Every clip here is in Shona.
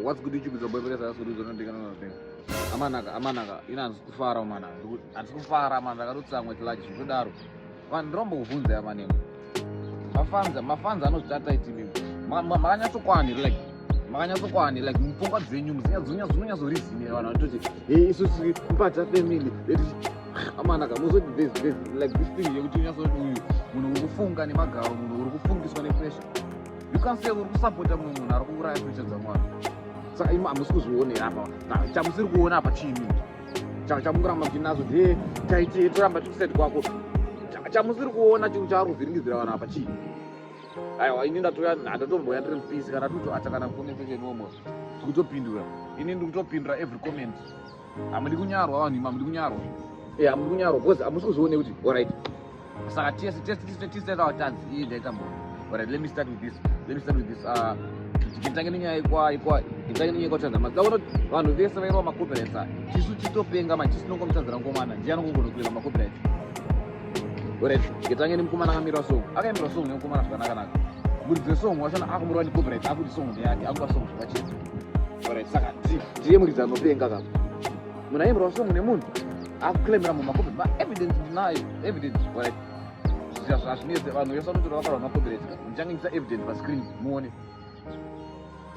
What's good, YouTube? It's your boy Peter Sasuri, Amanaka, amanaka, ina handisi kufara mana, handisi kufara mana, ndakatotsamwa chilaji zvekudaro. Vanhu ndinombokubvunza yamanemo. Mafanza, mafanza anozvitata itimi. Makanyatsokwana like makanyatsokwana like mupfungwa dzenyu dzinonyatsorizimira vanhu vanototi hey isusu mpata family. Amanaka, muzoti there's like this thing yekuti unyatsoti uyu munhu uri kufunga nemagaro, munhu uri kufungiswa nepressure. You can't say uri kusapota mumwe munhu ari kuuraya future dzamwana. Saka imi hamusi kuzvionera apa, chamusiri kuona apa chii? Chamungoramba muchinazo de taiti toramba tikuseti kwako. Chamusiri kuona chinhu chaari kuvhiringidzira vanhu apa chii? Aiwa, ini ndatoya, handatomboya ndiri mupisi kana tikutoata kana comment section imomo. Ndikutopindura, ini ndikutopindura every comment. Hamudi kunyarwa vanhu imi, hamudi kunyarwa, e hamudi kunyarwa because hamusi kuzvione kuti alright. Saka tese tese tese tavatadzi iyi ndaita mboni. Alright, let me start with this, let me start with this. Titange nenyaya ikwa titange nenyaya ikwatadza mazaona kuti vanhu vese vairwa macopyrights aya. Tisu titopenga manje, tisu tinongomutadzira ngomana ndiye anongogona kuclaima macopyright. Alright, ngetange nemukomana akamirwa song, akaimbirwa song nemukomana zvakanakanaka. Muridzi wesong wachona akumurwa necopyright, akuti song ndeyake, akupa song zvakachena. Alright, saka ndiye muridzi anopenga kapa. Munhu aimbirwa song nemunhu akuclaimira munhu macopyright, maevidence ndinayo evidence. Alright, hazvinetse, vanhu vese vanotora vakarwa macopyright ka, ndichangengisa evidence pascreen muone.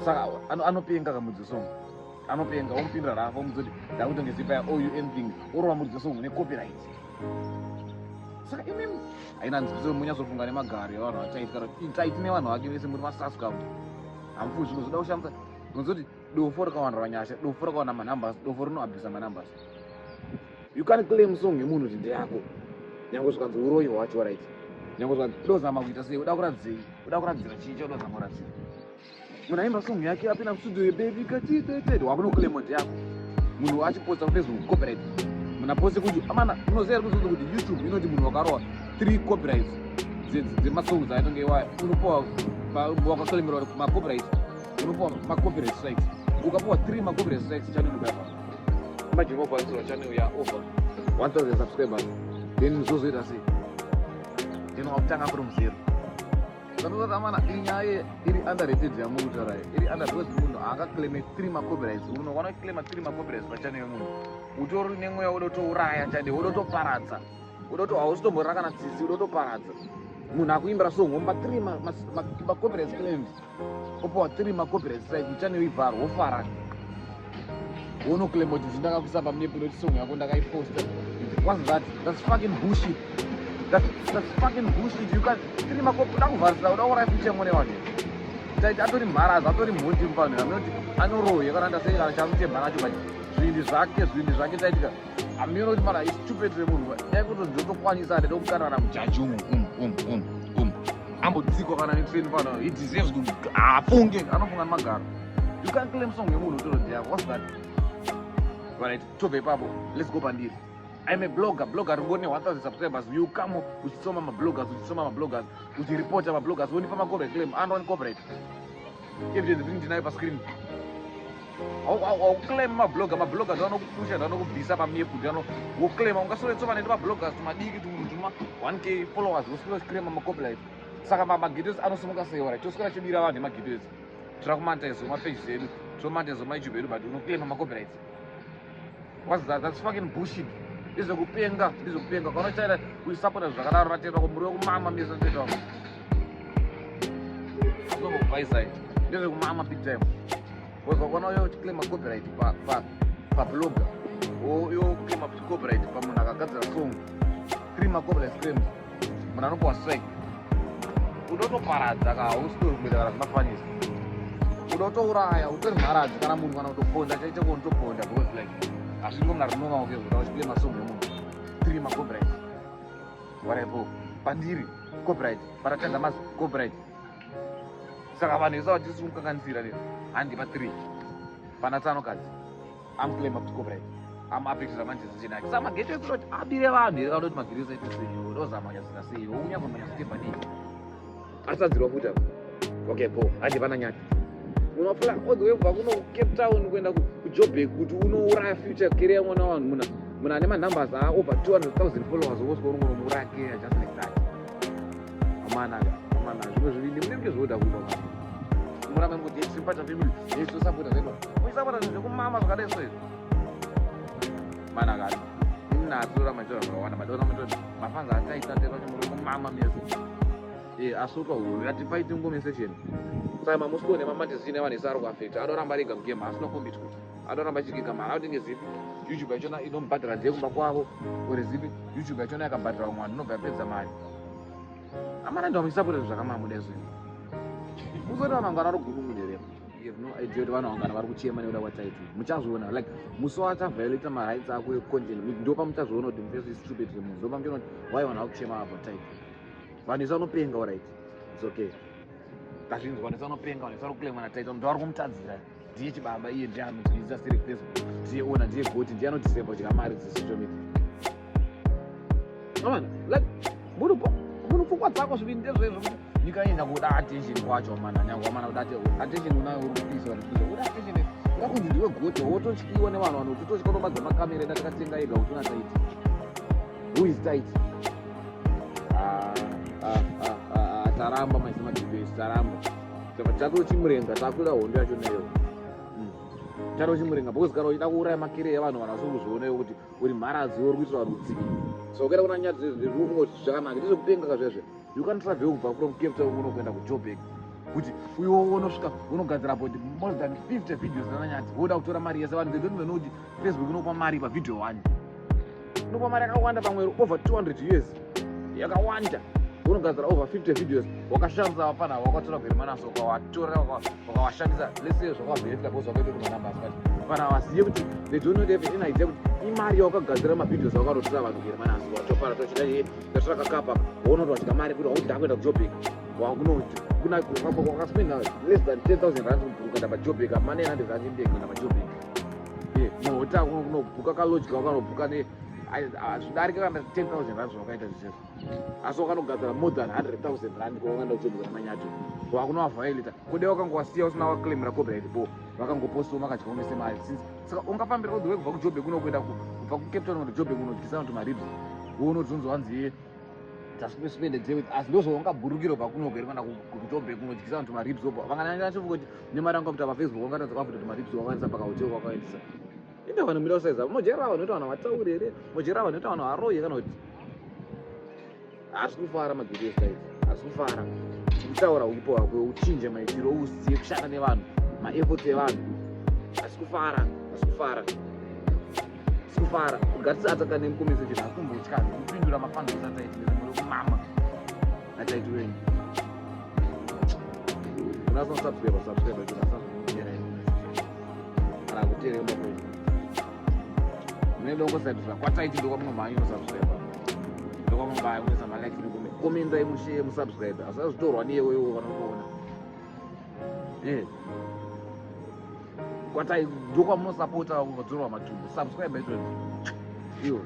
Saka anopenga kamudzi wesong, anopenga. Womupindura rafa, womudzi kuti ndakutongesipa ya owe you anything, orova muridzi wesong necopyright. Saka imimi haina nzwiso, munyatsofunga nemagaro evanhu vaTaiti kana Taiti nevanhu vake vese muri masascam. Hamufungi zvimwe zvoda kushandisa unozoti dofo rikawandirwa nyasha, dofo rikawana manumbers, dofo rinoabvisa manumbers. You can't claim song yemunhu kuti ndeyako, nyange zvikanzi uroyi hwacho. Right, nyange zvikanzi udozama kuita sei, uda kuratidzei, uda kuratidzira chii chaudozama kuratidzira? Munhu aimba song yake, apinda mustudio, baby katitete, wakunoclaima ndeyako. Munhu achiposta kuFacebook, copyright. Munhu aposte kuti amana, unoziva iri kuzoti kuti YouTube inoti munhu wakarowa three copyrights dzemasongs aitonge iwaya, unopiwa, wakaclaimirwa macopyright, unopiwa macopyright strikes. Ukapiwa three macopyright strikes, channel inobva. Imagine wabvaisirwa channel ya over 1000 subscribers, then zvozoita sei? Then wakutanga from zero. Sanozati inyaya iri underrated yamurikutaura, iri under because munhu haangaclaime three macopyrights. Unokwana kuclaima three macopyrights pachannel yemunhu, utori nemweya udotouraya channel, udotoparadza, udoto hausitomborera kana tsitsi, udotoparadza. Munhu akuimbira song, womba three macopyright claims, opiwa three macopyright strike, channel ivharwa, wofara, wonoclaima kuti ndakakuisa pamap noti song yako ndakaiposta. What's that? That's fucking bullshit. That's fucking bullshit. You can three macopy, uda kuvharisira, uda kuuraya future mone vanhu. Taiti atori mharazi, atori mhondi muvanhu, anoti anoroya kana ndasei kana chakutemba nacho, but zvindi zvake, zvindi zvake taitika hamino kuti mana istupid remunhu. Dai kuti ndotokwanisa, ndida kukarara mujaji umu umu umu umu umu, ambotsikwa kana netrain pano. He deserves to afunge, anofunga nemagaro. You can't claim song yemunhu utorodhi yako. What's that? Right, tobva ipapo, let's go pandiri. I'm a blogger, blogger ringori ne1000 subscribers. You come uchisoma mabloggers, uchisoma mabloggers, uchiripota mabloggers, wonipa macopyright claim andoni copyright evidence ndini ndinayo pascreen. Hauclaim mablogger, mablogger ndo anokupusha, ndo anokubvisa pamap, ndo woclaima. Ungasoretsova nende mabloggers tumadiki tuma 1K followers, woswera uchiclaima macopyright. Saka maghettos anosimuka sei? Right, toswera chibira vanhu emaghettos, tira kumonetize mapages edu, tomonetize maYouTube edu, but unoclaima macopyrights. What's that? That's fucking bullshit. Ndezvekupenga, ndezvekupenga. Kana uchaita kuisapota zvakadaro, natenda muri wekumama mese, natenda zvinongokubvaisai. Ndezvekumama big time, because wakaona uyo uchiclaima copyright pablogger, yoclaima copyright pamunhu akagadzira song, three macopyright claims, munhu anopiwa strike, unotoparadza ka. Hausitori kuita kana zvimafanisi, unotouraya, utori mharadzi kana munhu kana kutoponda chaite kunotoponda, because like hazviri munhu ari normal kezvoda uchiclaima song yemunhu three macopyright. Whatever, pandiri copyright, paratenda mazi copyright. Saka vanhu vese vatisi kumukanganisira ne handi pa 3 pana tsanokadzi amuclaima kuti copyright amuapikisa manje zichinaki. Saka maghetto ekunoti abire vanhu here, kana kuti maghetto aite sei? Ndozama nyazita sei unyazomanyazotebva nei asadzirwa futi apa? Okay, bo handi pana Nyati, unofly all the way kubva kuno Cape Town kuenda kuJoburg kuti unouraya future career yemwana wavanhu. Munhu ane manumbers aover 200,000 followers, wosvika unongonomuuraya career just like that. Amanaka, amana, zvimwe zvivindi munenge zvoda kuita. Muramba kuti Simpata family yeisosapota zvedu, muchisapota zvinhu zvekumama zvakadai so izvi. Mana kati inatsoramba ichitaura zvakawanda, but ona mutoti mafans ataita teta kuti muri kumama mese. Asotwa uyu ati fighting comment section. Saka mamusiko nemamatizini evanhu ese ari kuafecta, anoramba rega mugame, asina kumbitwa, anoramba achikiga mari autinge zipi. YouTube yachona inomubhadhara ndiye kumba kwavo ore zipi. YouTube yachona yakabhadhara vamwe vanhu, inobva yapedza mari. Amana, ndo muchisapota zvinhu zvakamamuda izvi. Uzoti vanhu vangana vari kugunun'unirema. You have no idea kuti vanhu vangana vari kuchema nekuda kwaTaiti. Muchazviona like musi waachavhiolata marights ako econtent, ndo pamuchazviona kuti mufeso istupid remunhu. Ndo pamuchaona kuti why vanhu vakuchema about Taiti. Vanhu isi vanopenga. Alright, it's okay, tazvinzwa. Vanhu isi vanopenga, vanhu isi vari kuclaima naTaiti, ndo vari kumutadzira. Ndiye chibaba iye, ndiye anonzwisa siri Facebook, ndiye ona, ndiye goti, ndiye anodhisemba kudya mari dzesocial media. Amana, like munhu pfungwa dzako zviviri ndezvezvo. Nyika ina kuda attention kwacho mana, nyangwe mana kuda attention unayo, uri kupisa vanhu kuda kuda attention, kuda kunzi ndiwe goti, wototyiwa nevanhu. Vanhu tototya kutobadza makamera enda takatenga ega kuti una Taiti. Who is Taiti? Ah, ah, ah, ah, taramba maisa madebate, taramba tatochimurenga, takuda hondo yacho neyo. Tatochimurenga because kana uchida kuuraya makere evanhu, vanhu vasiri kuzvionewo kuti uri mharadzi, uri kuitira vanhu utsinye. So ukaenda kuna nyaya dzezvekufunga kuti zvakanaka, ndezvekupenga kazvezve. You can travel kubva from Cape Town kuno kuenda kuJoburg, kuti uyo unosvika unogadzira about more than 50 videos nananyati, woda kutora mari yese. Vanhu, they don't even know kuti Facebook inopa mari pavideo one, inopa mari yakawanda, pamwe over 200 years yakawanda. Unogadzira over 50 videos, wakashandisa vapana, wakatora kuHermanus, ukawatora, wakawashandisa lese, zvakawabhenefita because wakaita kuti manumbers, but vanhu havazive kuti they don't have any idea kuti imari yawakagadzira mavideos awakanotora vanhu kuHermanus, watopara tochida ndatora kakapa, waona kuti wadya mari kuti wakuti ndakuenda kuJoburg, wakaspenda less than 10,000 rands kubhuruka paJoburg, apa 900 rand indege kuenda paJoburg. Mohota kunobhuka kalodge wakanobhuka zvidarika kana 10,000 rands zvawakaita zvisezvo, asi wakanogadzira more than 100,000 rand kwawakaenda kuJoburg namanyato, wakunovavhiolata kude wakangowasiya usina waclaimira copyright bo, vakangopostiwo makadya mese mari since. Saka ungafambira all the way kubva kuJoburg kuno kuenda kubva kuCape Town kuenda Joburg kunodyisa vanhu maribs, wounozonzi wanzi spend a day with us. Ndozvaungabhurukira kubva kuno kueri kuenda kuJoburg kunodyisa vanhu maribs opo vanganyachofunga kuti nemari anga kuita paFacebook wangatadza kuafuta kuti maribs wakaendesa pakahotel wakaendesa. Inde vanhu mira kusaiza mojerera vanhu ita vanhu vatauri here, mojerera vanhu ita vanhu varoyi kana kuti hasi kufara magirestaiti, hasi kufara kutaura uipo hwako, uchinje maitiro, uziye kushanda nevanhu, maefforts evanhu. Hasi kufara, hasi kufara, hasi kufara. Ngatisatsaka nemucomment section, hasi kumbotya kupindura mafans asataiti muri kumama ataiti wenyu. Unasosubscribe, subscribe, kana kuteerera kwenyu munoenda kungosubscribe kwataiti, ndokwamunomhanya unosubscribe, ndokwamubaya munoisa malikes nekomendai, mushare, musubscribe, asi azvitorwa newe iwo vanokuona. Kwatai ndokwamunosapota kudzorwa matumbu. Subscribe izvozvo iwo.